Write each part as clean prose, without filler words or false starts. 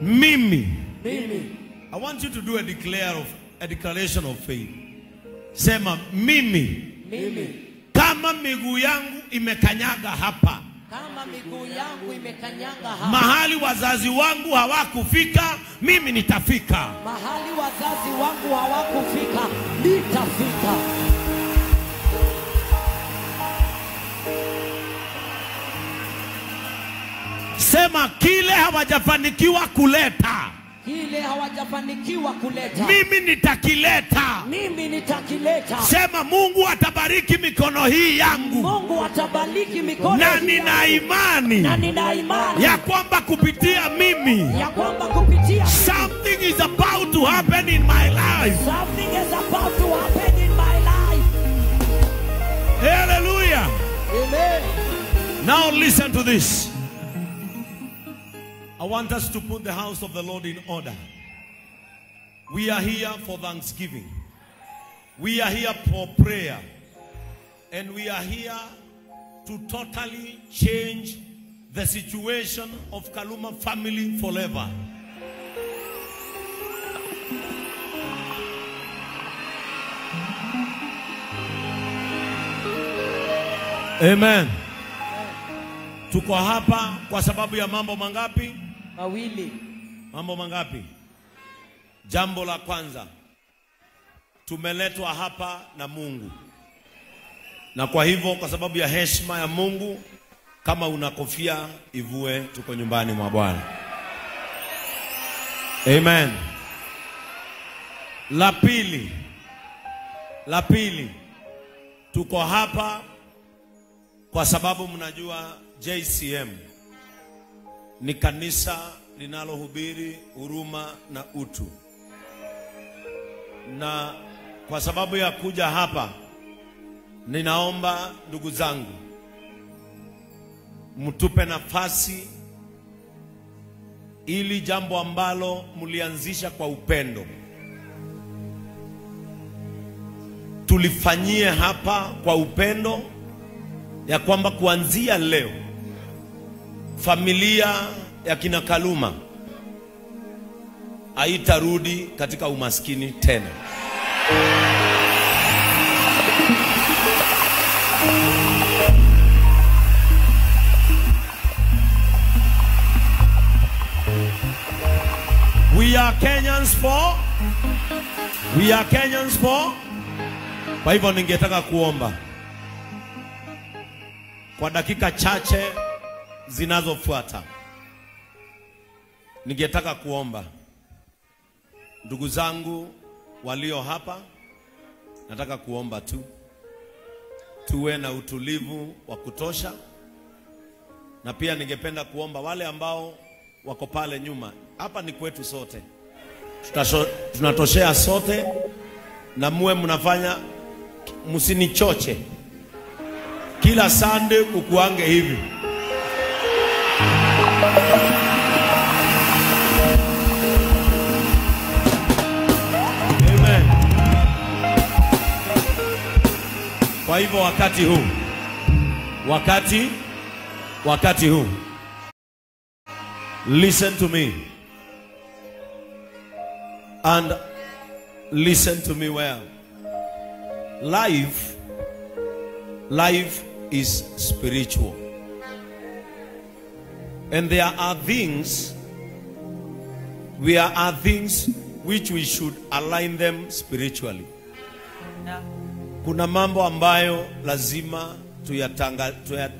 Mimi. Mimi. I want you to do a declaration of faith. Sema mimi. Mimi. Kama miguu yangu imekanyaga hapa. Kama miguu yangu imekanyaga hapa. Mahali wazazi wangu hawakufika, mimi nitafika. Mahali wazazi wangu hawakufika, nitafika. Sema kile hawajafanikiwa kuleta. Kile hawajafanikiwa kuleta. Mimi nitakileta. Mimi nitakileta. Sema Mungu atabariki mikono hii yangu. Mungu atabariki mikono na hii nina yangu. Imani. Na nina imani. Ya kwamba kupitia mimi. Ya kwamba kupitia mimi. Something is about to happen in my life. Something is about to happen in my life. Hallelujah. Amen. Now listen to this. I want us to put the house of the Lord in order. We are here for thanksgiving. We are here for prayer. And we are here to totally change the situation of Kaluma family forever. Amen. Tuko hapa kwa sababu ya mambo mangapi? Mawili. Mambo mangapi? Jambo la kwanza, tumeletwa hapa na Mungu. Na kwa hivyo, kwa sababu ya heshima ya Mungu, kama una kofia ivue, tuko nyumbani mwa Bwana. Amen. La pili, tuko hapa kwa sababu mnajua JCM ni kanisa linalohubiri huruma na utu. Na kwa sababu ya kuja hapa, ninaomba ndugu zangu mtupe nafasi ili jambo ambalo mlianzisha kwa upendo tulifanyie hapa kwa upendo, ya kwamba kuanzia leo familia ya kina Kaluma haitarudi katika umaskini tena. We are Kenyans for, we are Kenyans for. Kwa hivyo ningetaka kuomba kwa dakika chache zinazofuata. Ningetaka kuomba ndugu zangu walio hapa, nataka kuomba tu tuwe na utulivu wa kutosha. Na pia ningependa kuomba wale ambao wako pale nyuma. Hapa ni kwetu sote, tunatoshea sote, na muwe mnafanya, msinichoche. Kila Sunday kukuange hivi. Amen. Kwa hivyo wakati huu, wakati huu, listen to me and listen to me well. Life is spiritual. And there are things which we should align them spiritually. Kuna mambo ambayo lazima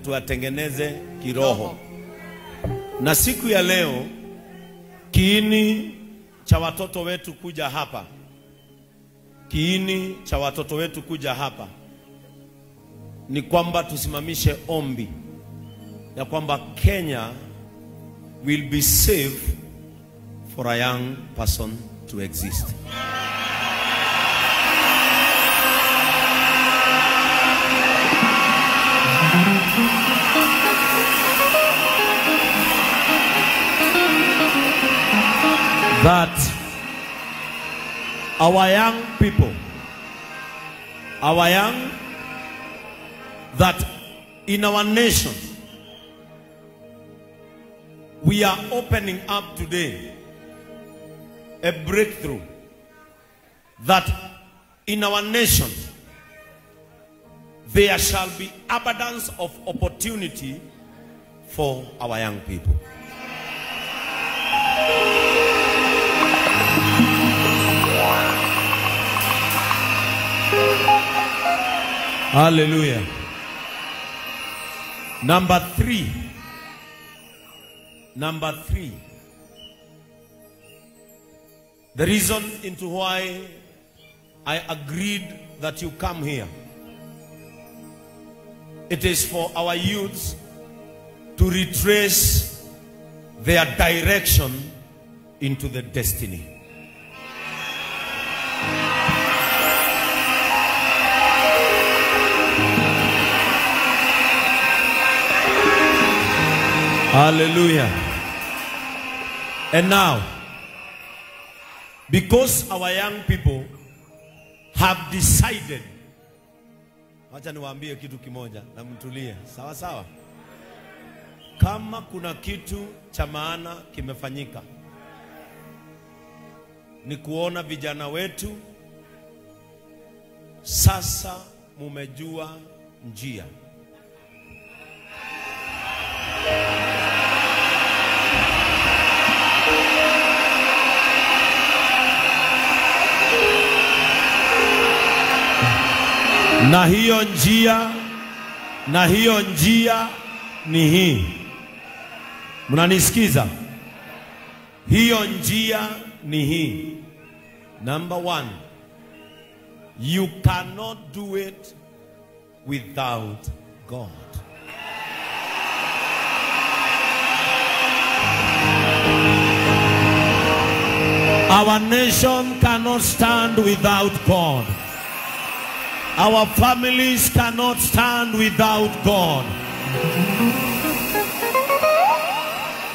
tuyatengeneze kiroho. Na siku ya leo, kiini cha watoto wetu kuja hapa, kiini cha watoto wetu kuja hapa ni kwamba tusimamishe ombi ya kwamba Kenya will be safe for a young person to exist. That our young people, that in our nation, we are opening up today a breakthrough that in our nation there shall be abundance of opportunity for our young people. Hallelujah. Number three. Number three. The reason into why I agreed that you come here, it is for our youths to retrace their direction into the destiny. Hallelujah. And now, because our young people have decided, wacha niwaambie kitu kimoja na mtulie, sawa sawa. Kama kuna kitu cha maana kimefanyika, ni kuona vijana wetu sasa mumejua njia. Na hiyo njia, na hiyo njia ni hii. Mnanisikiza? Hiyo njia ni hii. Number one, you cannot do it without God. Our nation cannot stand without God. Our families cannot stand without God.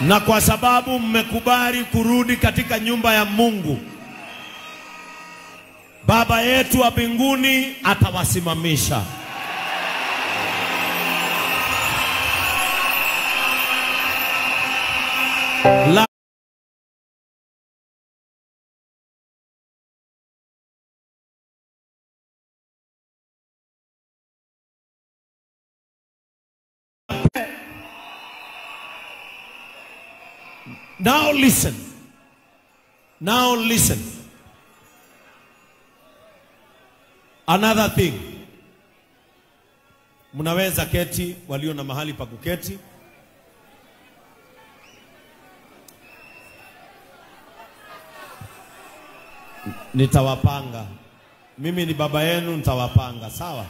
Na kwa sababu mmekubali kurudi katika nyumba ya Mungu, Baba yetu wa mbinguni atawasimamisha. Now listen. Now listen. Another thing. Mnaweza keti, walio na mahali pa kuketi. Nitawapanga. Mimi ni baba yenu, nitawapanga. Sawa?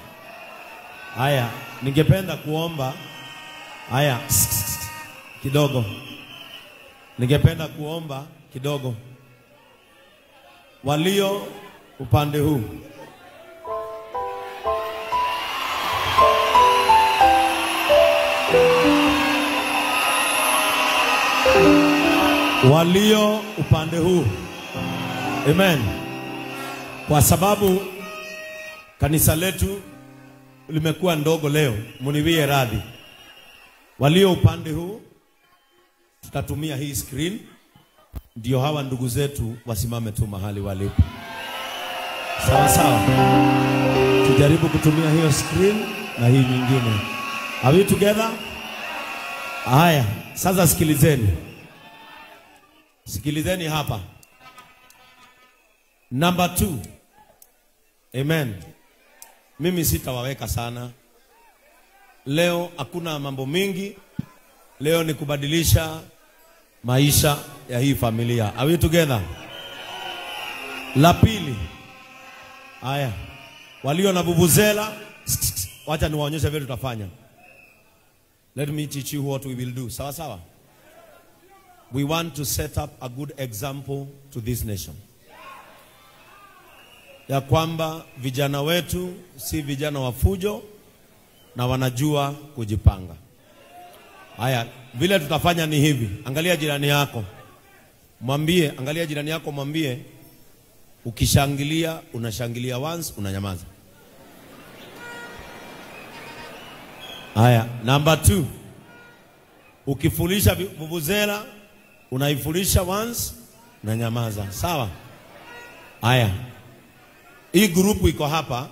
Haya, ningependa kuomba. Haya, kidogo. Ningependa kuomba kidogo. Walio upande huu, walio upande huu, amen. Kwa sababu kanisa letu limekuwa ndogo leo, muniwie radhi. Walio upande huu, tutatumia hii screen, ndio hawa ndugu zetu wasimame tu mahali walipo. Sawa sawa. Tujaribu kutumia hiyo screen na hii nyingine. Are we together? Haya, sasa sikilizeni. Sikilizeni hapa. Number 2. Amen. Mimi sitawaweka sana. Leo hakuna mambo mingi. Leo ni kubadilisha maisha ya hii familia. Are we together? La pili. Haya. Walio na vuvuzela, wacha niwaonyeshe vile tutafanya. Let me teach you what we will do. Sawa sawa. We want to set up a good example to this nation. Ya kwamba vijana wetu si vijana wa fujo na wanajua kujipanga. Haya, vile tutafanya ni hivi. Angalia jirani yako. Mwambie, angalia jirani yako mwambie, ukishangilia, unashangilia once, unanyamaza. Haya, number 2. Ukifulisha vuvuzela, unaifulisha once, Na nyamaza. Sawa? Haya. Hii grupu iko hapa.